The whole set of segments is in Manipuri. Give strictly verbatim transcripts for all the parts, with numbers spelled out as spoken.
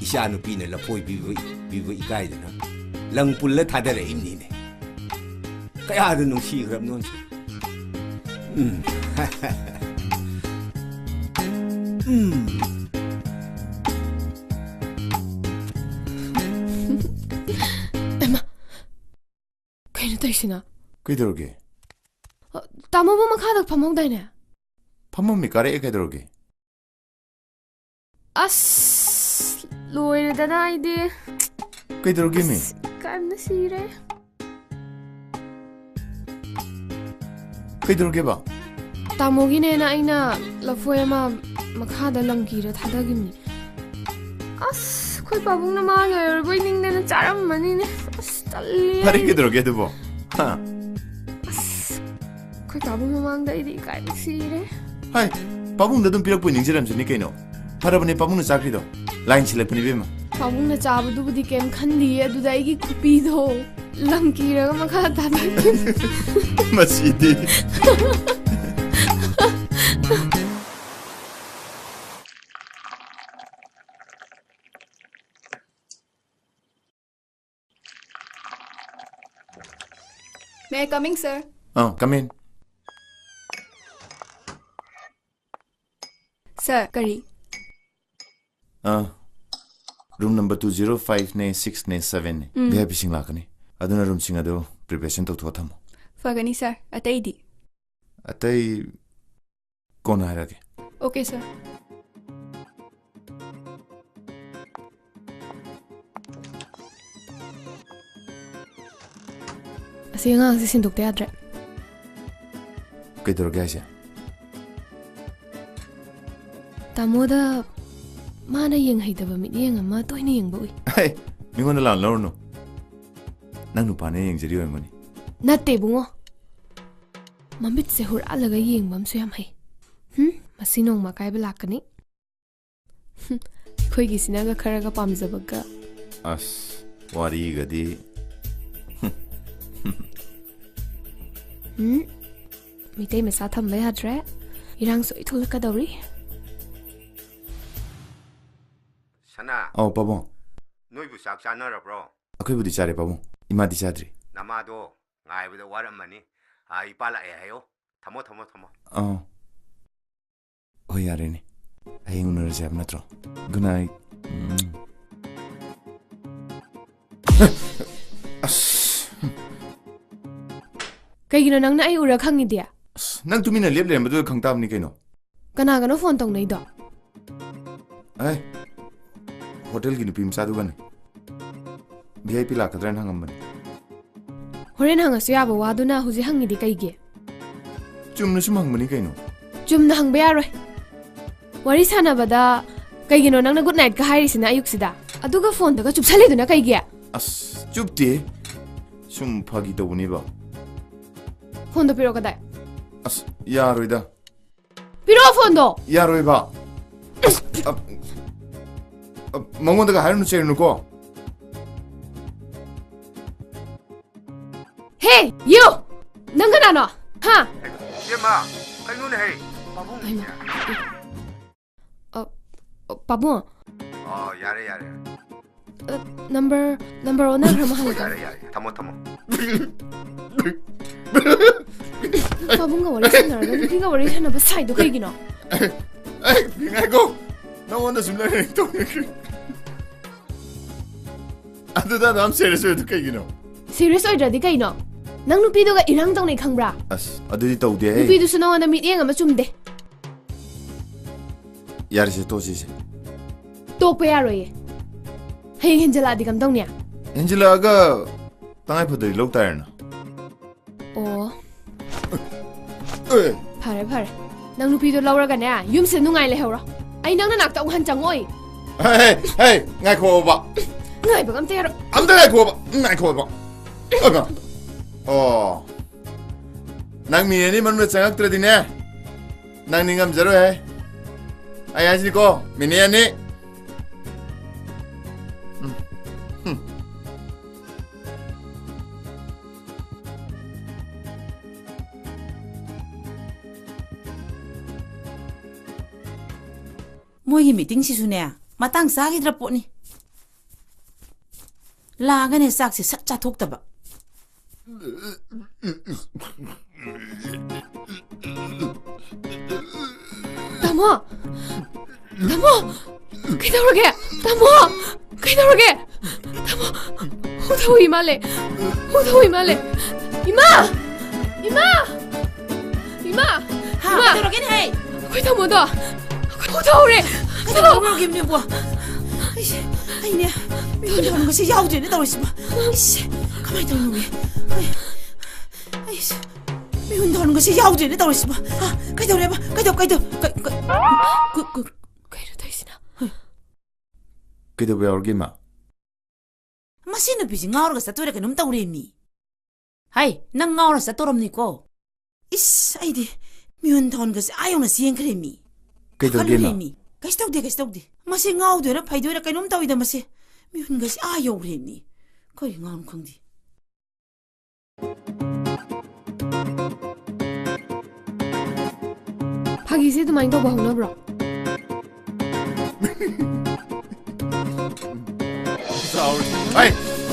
ꯏꯆꯥ ꯅꯨꯄꯤꯅ ꯂꯐꯣꯏ ꯄꯤꯕ, ꯄꯤꯕ ꯏꯀꯥꯏꯗꯅ ꯂꯪ ꯄꯨꯜꯂ ꯊꯥꯗꯔꯛꯏꯕꯅꯤꯅꯦ꯫ ꯀꯌꯥꯗ ꯅꯨꯡꯁꯤꯈ꯭ꯔꯕꯅꯣ꯫ ꯎꯝ꯫ ꯎꯝ꯫ ꯑꯦꯃꯥ, ꯀꯩꯅꯣ ꯇꯧꯔꯤꯁꯤꯅ? ꯀꯩꯗꯧꯔꯒꯦ? ꯑ, ꯇꯥꯃꯣꯕꯨ ꯃꯈꯥꯗ ꯐꯝꯍꯧꯗꯥꯏꯅꯦ? ꯐꯝꯃꯝꯃꯤ, ꯀꯥꯔꯛꯑꯦ, ꯀꯩꯗꯧꯔꯒꯦ? ꯑꯁ, ꯂꯣꯏꯔꯦꯗꯅ ꯑꯩꯗꯤ꯫ ꯀꯩꯗꯧꯔꯒꯦ, ꯃꯤ? ꯑꯁ, ꯏꯀꯥꯏꯕꯅ ꯁꯤꯔꯦ꯫ ꯀꯩꯗꯧꯔꯒꯦꯕ? ꯇꯥꯃꯣꯒꯤꯅꯦꯅ ꯑꯩꯅ ꯂꯐꯣꯏ ꯑꯃ ꯃꯈꯥꯗ ꯂꯪꯀꯤꯔ ꯊꯥꯗꯈꯤꯕꯅꯤ꯫ ꯑꯁ, ꯑꯩꯈꯣꯏ ꯄꯥꯕꯨꯡꯅ ꯃꯥꯒꯤ ꯑꯣꯏꯔꯕꯣꯏ ꯅꯤꯡꯗꯅ ꯆꯥꯔꯝꯃꯅꯤꯅꯦ꯫ ꯑꯁ, ꯇꯜꯂꯦ ꯐꯔꯦ, ꯑꯩ꯫ ꯀꯩꯗꯧꯔꯒꯦ ꯑꯗꯨꯕꯣ? ꯍꯥ? ꯑꯁ, ꯑꯩꯈꯣꯏ ꯄꯥꯕꯨꯡ ꯃꯃꯥꯡꯗ ꯑꯩꯗꯤ ꯏꯀꯥꯏꯕ ꯁꯤꯔꯦ꯫ ꯍꯥꯏ, ꯄꯥꯕꯨꯡꯗ ꯑꯗꯨꯝ ꯄꯤꯔꯛꯄꯣꯏ ꯅꯤꯡꯖꯔꯝꯁꯅꯤ ꯀꯩꯅꯣ꯫ ꯐꯔꯕꯅꯦ ꯄꯥꯕꯨꯡꯅ ꯆꯥꯈ꯭ꯔꯤꯗꯣ꯫ ꯂꯥꯏꯟ ꯁꯤꯜꯂꯛꯄꯅꯤ, ꯏꯕꯦꯝꯃ꯫ ꯄꯥꯕꯨꯡꯅ ꯆꯥꯕꯗꯨꯕꯨꯗꯤ ꯀꯩꯝ ꯈꯟꯗꯤꯌꯦ, ꯑꯗꯨꯗ ꯑꯩꯒꯤ ꯈꯨꯄꯤꯗꯣ ꯂꯪꯀꯤꯔꯒ ꯃꯈꯥ ꯇꯥꯊꯣꯛꯈꯤꯕꯅꯤ꯫ ꯃꯁꯤꯗꯤ꯫ May I coming, sir? Ah, come in. Sir, ꯀꯔꯤ? ꯑꯥ, room number two zero five ꯅꯦ, six ꯅꯦ, seven ꯅꯦ꯫ ꯎꯝ꯫ V I P ꯁꯤꯡ ꯂꯥꯛꯀꯅꯤ꯫ ꯑꯗꯨꯅ room ꯁꯤꯡ ꯑꯗꯨ preparation ꯇꯧꯊꯣꯛꯑ ꯊꯝꯃꯣ꯫ ꯐꯒꯅꯤ, sir꯫ ꯑꯇꯩꯗꯤ? ꯑꯇꯩ ꯀꯣꯟꯅ ꯍꯥꯏꯔꯛꯑꯒꯦ꯫ Okay, sir꯫ ꯑꯁꯤ ꯑꯉꯥꯡꯁꯤ ꯁꯤꯟꯗꯣꯛꯇ ꯌꯥꯗ꯭ꯔꯦ꯫ ꯀꯩꯗꯧꯔꯒꯦ ꯍꯥꯏꯁꯦ? ꯇꯥꯃꯣꯗ ꯃꯥꯅ ꯌꯦꯡꯍꯩꯗꯕ ꯃꯤꯠꯌꯦꯡ ꯑꯃ ꯇꯣꯏꯅ ꯌꯦꯡꯕ ꯎꯏ꯫ ꯍꯦ, ꯃꯤꯉꯣꯟꯗ ꯂꯥꯟ ꯂꯧꯔꯨꯅꯨ꯫ ꯅꯪ ꯅꯨꯄꯥꯅ ꯌꯦꯡꯖꯔꯤ ꯑꯣꯏꯔꯝꯒꯅꯤ꯫ ꯅꯠꯇꯦ ꯏꯕꯨꯡꯉꯣ꯫ ꯃꯃꯤꯠꯁꯦ ꯍꯨꯔꯥꯜꯂꯒ ꯌꯦꯡꯕ ꯑꯃꯁꯨ ꯌꯥꯝ ꯍꯩ꯫ ꯍꯨꯝ, ꯃꯁꯤ ꯅꯣꯡꯃ ꯑꯀꯥꯏꯕ ꯂꯥꯛꯀꯅꯤ꯫ ꯍꯨꯝ, ꯑꯩꯈꯣꯏꯒꯤꯁꯤꯅꯒ ꯈꯔꯒ ꯄꯥꯝꯖꯕꯒ꯫ ꯑꯁ, ꯋꯥꯔꯤꯒꯗꯤ꯫ ꯎꯝ, ꯃꯩꯇꯩ ꯃꯆꯥ ꯊꯝꯕ ꯌꯥꯗ꯭ꯔꯦ꯫ ꯏꯔꯥꯡ ꯁꯣꯏ ꯊꯣꯛꯂꯛꯀꯗꯧꯔꯤ꯫ ꯁꯅꯥ, ꯑꯧ, ꯄꯥꯕꯨꯡ꯫ ꯅꯣꯏꯕꯨ ꯆꯥꯛ ꯆꯥꯅꯔꯕ꯭ꯔꯣ? ꯑꯩꯈꯣꯏꯕꯨꯗꯤ ꯆꯥꯔꯦ, ꯄꯥꯕꯨꯡ꯫ ꯏꯃꯥꯗꯤ ꯆꯥꯗ꯭ꯔꯤ꯫ ꯅꯃꯥꯗꯣ ꯉꯥꯏꯕꯗ ꯋꯥꯔꯝꯃꯅꯤ꯫ ꯑꯥ, ꯏꯄꯥ ꯂꯥꯛꯑꯦ ꯍꯥꯏꯌꯣ꯫ ꯊꯝꯃꯣ, ꯊꯝꯃꯣ, ꯊꯝꯃꯣ꯫ ꯑꯥ꯫ ꯍꯣꯏ, ꯌꯥꯔꯦꯅꯦ꯫ ꯍꯌꯦꯡ ꯎꯅꯔꯁꯦ ꯍꯥꯏꯕ ꯅꯠꯇ꯭ꯔꯣ? Good night꯫ ꯎꯝ꯫ ꯑꯁ꯫ ꯀꯩꯒꯤꯅꯣ ꯅꯪꯅ ꯑꯩ ꯎꯔ ꯈꯪꯉꯤꯗꯤ? ꯑꯁ, ꯅꯪ ꯇꯨꯃꯤꯟꯅ ꯂꯦꯞ ꯂꯩꯔꯝꯕꯗꯨꯗ ꯈꯪ ꯇꯥꯕꯅꯤ ꯀꯩꯅꯣ꯫ ꯀꯅꯥꯒꯅꯣ ꯐꯣꯟ ꯇꯧꯅꯩꯗꯣ? ꯑꯦ, ꯍꯣꯇꯦꯜꯒꯤ ꯅꯨꯄꯤ ꯃꯆꯥꯗꯨꯒꯅꯦ꯫ V I P ꯂꯥꯛꯀꯗ꯭ꯔꯥꯅ ꯍꯪꯉꯝꯕꯅꯦ꯫ ꯍꯣꯔꯦꯟ ꯍꯪꯉꯁꯨ ꯌꯥꯕ ꯋꯥꯗꯨꯅ ꯍꯧꯖꯤꯛ ꯍꯪꯉꯤꯗꯤ ꯀꯩꯒꯤ? ꯆꯨꯝꯅ ꯁꯨꯝ ꯍꯪꯕꯅꯤ ꯀꯩꯅꯣ꯫ ꯆꯨꯝꯅ ꯍꯪꯕ ꯌꯥꯔꯣꯏ꯫ ꯋꯥꯔꯤ ꯁꯥꯟꯅꯕꯗ ꯀꯩꯒꯤꯅꯣ ꯅꯪꯅ good nightꯀ ꯍꯥꯏꯔꯤꯁꯤꯅ ꯑꯌꯨꯛꯁꯤꯗ? ꯑꯗꯨꯒ ꯐꯣꯟꯗꯒ ꯆꯨꯞꯁꯜꯂꯤꯗꯨꯅ ꯀꯩꯒꯤ? ꯑꯁ, ꯆꯨꯞꯇꯦ꯫ ꯁꯨꯝ ꯐꯥꯒꯤ ꯇꯧꯕꯅꯦꯕ꯫ ꯐꯣꯟꯗꯣ ꯄꯤꯔꯛꯑꯣ, ꯀꯗꯥꯏ? ꯑꯁ, ꯌꯥꯔꯣꯏꯗ꯫ ꯄꯤꯔꯛꯑꯣ ꯐꯣꯟꯗꯣ! ꯌꯥꯔꯣꯏꯕ꯫ ꯑꯁ, ꯑ, ꯑ, ꯃꯉꯣꯟꯗꯒ ꯍꯥꯏꯔꯨꯅꯨ ꯆꯩꯔꯨꯅꯨꯀꯣ꯫ Hey, you! ꯅꯪ ꯀꯅꯥꯅꯣ? ꯍꯥ? ꯏꯕꯦꯝꯃ, ꯀꯩꯅꯣꯅꯦꯍꯦ? ꯄꯥꯕꯨꯡ꯫ ꯍꯩꯃꯥ꯫ ꯑ, ꯑ, ꯄꯥꯕꯨꯡ? ꯑꯣ, ꯌꯥꯔꯦ, ꯌꯥꯔꯦ꯫ ꯑ, number, number ꯑꯣꯟꯅꯈ꯭ꯔ ꯃꯥꯜꯂꯦ꯫ ꯌꯥꯔꯦ, ꯌꯥꯔꯦ꯫ ꯊꯝꯃꯣ, ꯊꯝꯃꯣ꯫ ꯄꯥꯕꯨꯡꯒ ꯋꯥꯔꯤ ꯁꯥꯟꯅꯔꯒ ꯅꯨꯄꯤꯒ ꯋꯥꯔꯤ ꯁꯥꯟꯅꯕ ꯁꯥꯏꯗꯣ ꯀꯩꯒꯤꯅꯣ? ꯑꯩ, ꯉꯥꯏꯈꯣ꯫ ꯅꯉꯣꯟꯗ ꯁꯨꯝ ꯂꯩꯔꯦ ꯇꯧꯔꯤꯁꯦ꯫ ꯑꯗꯨꯗ ꯑꯗꯨꯝ serious ꯑꯣꯏꯗꯨ ꯀꯩꯒꯤꯅꯣ? Serious ꯑꯣꯏꯗ꯭ꯔꯗꯤ ꯀꯩꯅꯣ? ꯅꯪ ꯅꯨꯄꯤꯗꯨꯒ ꯏꯔꯥꯡ ꯇꯧꯅꯩ ꯈꯪꯕ꯭ꯔꯥ? ꯑꯁ, ꯑꯗꯨꯗꯤ ꯇꯧꯗꯦꯍꯦ꯫ ꯅꯨꯄꯤꯗꯨꯁꯨ ꯅꯉꯣꯟꯗ ꯃꯤꯠꯌꯦꯡ ꯑꯃ ꯆꯨꯝꯗꯦ꯫ ꯌꯥꯔꯦꯁꯦ, ꯇꯣꯛꯁꯤꯁꯦ꯫ ꯇꯣꯛꯄ ꯌꯥꯔꯣꯏꯌꯦ꯫ ꯍꯌꯦꯡ ꯍꯦꯟꯖꯜꯂꯛꯑꯗꯤ ꯀꯝꯗꯧꯅꯤ? ꯍꯦꯟꯖꯜꯂꯛꯑꯒ ꯇꯉꯥꯏ ꯐꯗ꯭ꯔꯗꯤ ꯂꯧ ꯇꯥꯔꯦꯅ꯫ ꯑꯣ꯫ ꯑꯦ꯫ ꯐꯔꯦ, ꯐꯔꯦ꯫ ꯅꯪ ꯅꯨꯄꯤꯗꯣ ꯂꯧꯔꯒꯅꯦ, ꯌꯨꯝꯁꯤꯗ ꯅꯨꯡꯉꯥꯏ ꯂꯩꯍꯧꯔꯣ꯫ ꯑꯩ ꯅꯪ ꯅꯅꯥꯛꯇ ꯑꯃꯨꯛ ꯍꯟ ꯆꯪꯉꯛꯑꯣꯏ꯫ ꯍꯦ, ꯍꯦ, ꯍꯦ, ꯉꯥꯏꯈꯣꯕ꯫ ꯉꯥꯏꯕꯒ ꯑꯝꯇ ꯌꯥꯔꯣꯏ꯫ ꯑꯝꯇ ꯉꯥꯏꯈꯣꯕ, ꯉꯥꯏꯈꯣꯕ꯫ ꯑꯣ꯫ ꯅꯪ ꯃꯤꯅꯤꯠ ꯑꯅꯤ ꯃꯅꯨꯡꯗ ꯆꯪꯉꯛꯇ꯭ꯔꯗꯤꯅꯦ, ꯅꯪꯗꯤ ꯉꯝꯖꯔꯣꯏꯍꯦ꯫ ꯑꯩ ꯍꯥꯏꯁꯤꯅꯤꯀꯣ, ꯃꯤꯅꯤꯠ ꯑꯅꯤ꯫ ꯎꯝ, ꯎꯝ꯫ ꯃꯣꯏꯒꯤ meetingꯁꯤꯁꯨꯅꯦ, ꯃꯇꯥꯡ ꯆꯥꯈꯤꯗ꯭ꯔ ꯄꯣꯠꯅꯤ꯫ ꯂꯥꯛꯑꯒꯅꯦ ꯆꯥꯛꯁꯦ ꯁꯠ ꯆꯥꯊꯣꯛꯇꯕ꯫ ꯇꯥꯃꯣ! ꯇꯥꯃꯣ! ꯀꯩꯗꯧꯔꯒꯦ? ꯇꯥꯃꯣ! ꯀꯩꯗꯧꯔꯒꯦ? ꯇꯥꯃꯣ! ꯍꯨ ꯊꯧꯏ ꯃꯥꯜꯂꯦ꯫ ꯍꯨ ꯊꯧꯏ ꯃꯥꯜꯂꯦ꯫ ꯏꯃꯥ! ꯏꯃꯥ! ꯏꯃꯥ! ꯍꯥ, ꯏꯃꯥ! ꯀꯩꯗꯧꯔꯒꯦꯅꯦꯍꯦ? ꯑꯩꯈꯣꯏ ꯇꯥꯃꯣꯗꯣ! ꯑꯩꯈꯣꯏ ꯍꯨ ꯊꯧꯔꯦ! ꯀꯩꯗꯧꯔꯒꯦ ꯅꯦꯕꯣ? ꯑꯩꯁꯦ, ꯑꯩꯅꯦ, ꯃꯤꯉꯣꯟꯗ ꯍꯪꯕꯁꯦ ꯌꯥꯎꯗ꯭ꯔꯦꯅꯦ ꯇꯧꯔꯤꯁꯤꯕꯣ꯫ ꯏꯁ, ꯀꯃꯥꯏꯅ ꯇꯧꯔꯤꯅꯣ? ꯑꯩ, ꯑꯩꯁꯦ, ꯃꯤꯉꯣꯟꯗ ꯍꯪꯕꯁꯦ ꯌꯥꯎꯗ꯭ꯔꯦꯅꯦ ꯇꯧꯔꯤꯁꯤꯕꯣ꯫ ꯍꯥ, ꯀꯩꯗꯧꯔꯦꯕ? ꯀꯩꯗꯧ-, ꯀꯩꯗꯧ-, ꯀꯩ-, ꯀꯩ-, ꯀꯩ-, ꯀꯩ-, ꯀꯩꯅꯣ ꯇꯧꯔꯤꯁꯤꯅ? ꯀꯩꯗꯧꯕ ꯌꯥꯎꯔꯒꯦ, ꯏꯃꯥ? ꯃꯁꯤ ꯅꯨꯄꯤꯁꯤ ꯉꯥꯎꯔꯒ ꯆꯠꯇꯣꯏꯔꯥ ꯀꯩꯅꯣꯝ ꯇꯧꯔꯦ ꯃꯤ꯫ ꯍꯩ, ꯅꯪ ꯉꯥꯎꯔ ꯆꯠꯇꯧꯔꯝꯅꯤꯀꯣ꯫ ꯏꯁ, ꯑꯩꯗꯤ ꯃꯤꯍꯨꯟ ꯊꯥꯍꯨꯟꯒꯁꯦ ꯑꯥ ꯌꯧꯅ ꯆꯦꯟꯈ꯭ꯔꯦ ꯃꯤ꯫ ꯀꯩꯗꯧꯒꯦ, ꯄꯥꯈꯠꯂꯨꯔꯦ ꯏꯃꯥ? ꯃꯤ꯫ ꯀꯩꯁꯨ ꯇꯧꯗꯦ, ꯀꯩꯁꯨ ꯇꯧꯗꯦ꯫ ꯃꯁꯤ ꯉꯥꯎꯗꯣꯏꯔꯥ ꯐꯩꯗꯣꯏꯔꯥ ꯀꯩꯅꯣꯝ ꯇꯧꯏꯗ ꯃꯁꯤ꯫ ꯃꯤꯍꯨꯟꯒꯁꯦ ꯑꯥ ꯌꯧꯈ꯭ꯔꯦ ꯃꯤ꯫ ꯀꯔꯤ ꯉꯥꯡꯅꯣ ꯈꯪꯗꯦ꯫ ꯐꯥꯒꯤꯁꯦ ꯑꯗꯨꯃꯥꯏꯅ ꯇꯧꯕ ꯍꯧꯅꯕ꯭ꯔꯣ? ꯍꯩ,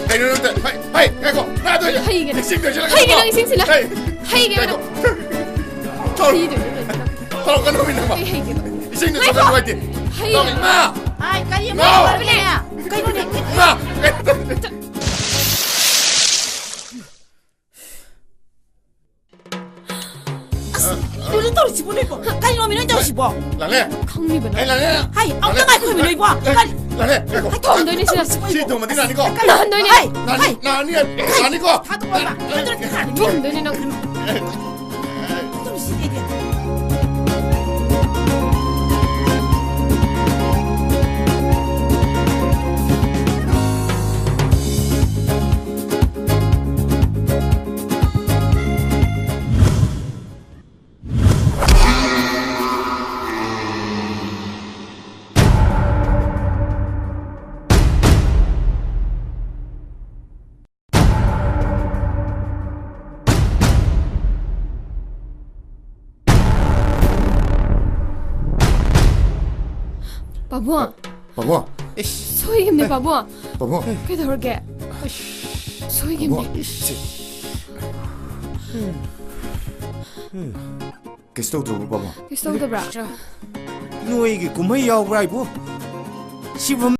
ꯀꯩꯅꯣ ꯅꯪ ꯇ-, ꯍꯩ, ꯍꯩ, ꯉꯥꯏꯈꯣ, ꯉꯥꯏꯈꯣ, ꯍꯩꯒꯦ꯫ ꯏꯁꯤꯡꯗꯣ ꯏꯁꯤꯡ ꯍꯩꯒꯦ, ꯅꯪ ꯏꯁꯤꯡ ꯁꯤꯜꯂꯣ꯫ ꯍꯩ, ꯍꯩꯒꯦ, ꯉꯥꯏꯈꯣ꯫ ꯅꯪ꯫ ꯇꯧꯔꯣ-, ꯍꯩꯗꯣꯏꯅꯦ, ꯅꯪ꯫ ꯇꯧꯔꯛꯀꯅꯣ, ꯃꯤ ꯅꯪ꯫ ꯑꯩ ꯍꯩꯒꯦ, ꯅꯪ꯫ ꯏꯁꯤꯡꯗꯣ ꯉꯥꯏꯈꯣ꯫ ꯁꯣꯛꯄ ꯅꯨꯡꯉꯥꯏꯇꯦ꯫ ꯍꯩꯒꯦ꯫ ꯇꯧꯔꯣ, ꯏꯃꯥ! ꯍꯥꯏ, ꯀꯔꯤ ꯑꯃꯨꯛ ꯅꯣ! ꯇꯧꯔꯒꯦ? ꯀꯩꯅꯣꯅꯦ? ꯏꯃꯥ! ꯑꯁ, ꯀꯩꯅꯣ ꯇꯧꯔꯤꯁꯤꯕꯣ ꯅꯣꯏꯕꯣ? ꯀꯔꯤꯅꯣꯃꯤ ꯅꯣꯏ ꯇꯧꯔꯤꯁꯤꯕꯣ? ꯂꯥꯂꯦ! ꯈꯪꯉꯤꯕ ꯅꯪ? ꯑꯩ ꯂꯥꯂꯦ! ꯍꯥꯏ, ꯑꯝꯇ ꯂꯥꯂꯦ! ꯉꯥꯏꯈꯣꯃꯤ ꯅꯣꯏꯕꯣ꯫ ꯑꯦ, ꯀꯔꯤ? ꯂꯥꯂꯦ, ꯉꯥꯏꯈꯣ꯫ ꯑꯩ ꯇꯧꯔꯝꯗꯣꯏꯅꯦ ꯁꯤꯗ꯫ ꯁꯤ ꯇꯧꯔꯝꯃꯗꯤ ꯅꯥꯅꯤꯀꯣ꯫ ꯅꯥꯍꯟꯗꯣꯏꯅꯦ꯫ ꯍꯥꯏ! ꯅꯥꯅꯤ, ꯍꯥꯏ! ꯅꯥꯅꯤ, ꯅꯥꯅꯤꯀꯣ꯫ ꯊꯥꯗꯣꯛꯑꯣꯕ꯫ ꯅꯥꯅꯤ, ꯅꯥꯅꯤ꯫ ꯇꯧꯔꯝꯗꯣꯏꯅꯦ ꯅꯪ꯫ ꯑꯦ, ꯑꯦ, ꯑꯦ꯫ ꯇꯧꯔꯤꯁꯤ ꯀꯩꯒꯤ? ꯄꯥꯕꯨꯡ, ꯄꯥꯕꯨꯡ꯫ ꯁꯣꯏꯈꯤꯕꯅꯦ, ꯄꯥꯕꯨꯡ꯫ ꯄꯥꯕꯨꯡ꯫ ꯀꯩꯗꯧꯔꯒꯦ? ꯁꯣꯏꯈꯤꯕꯅꯦ꯫ ꯄꯥꯕꯨꯡ꯫ ꯀꯩꯁꯨ ꯇꯧꯗ꯭ꯔꯕꯣ, ꯄꯥꯕꯨꯡ? ꯀꯩꯁꯨ ꯇꯧꯗꯕ꯭ꯔꯥ? ꯅꯣꯏꯒꯤ ꯀꯨꯝꯍꯩ ꯌꯥꯎꯕ꯭ꯔꯥ ꯍꯥꯏꯕꯨ? ꯁꯤꯕꯨ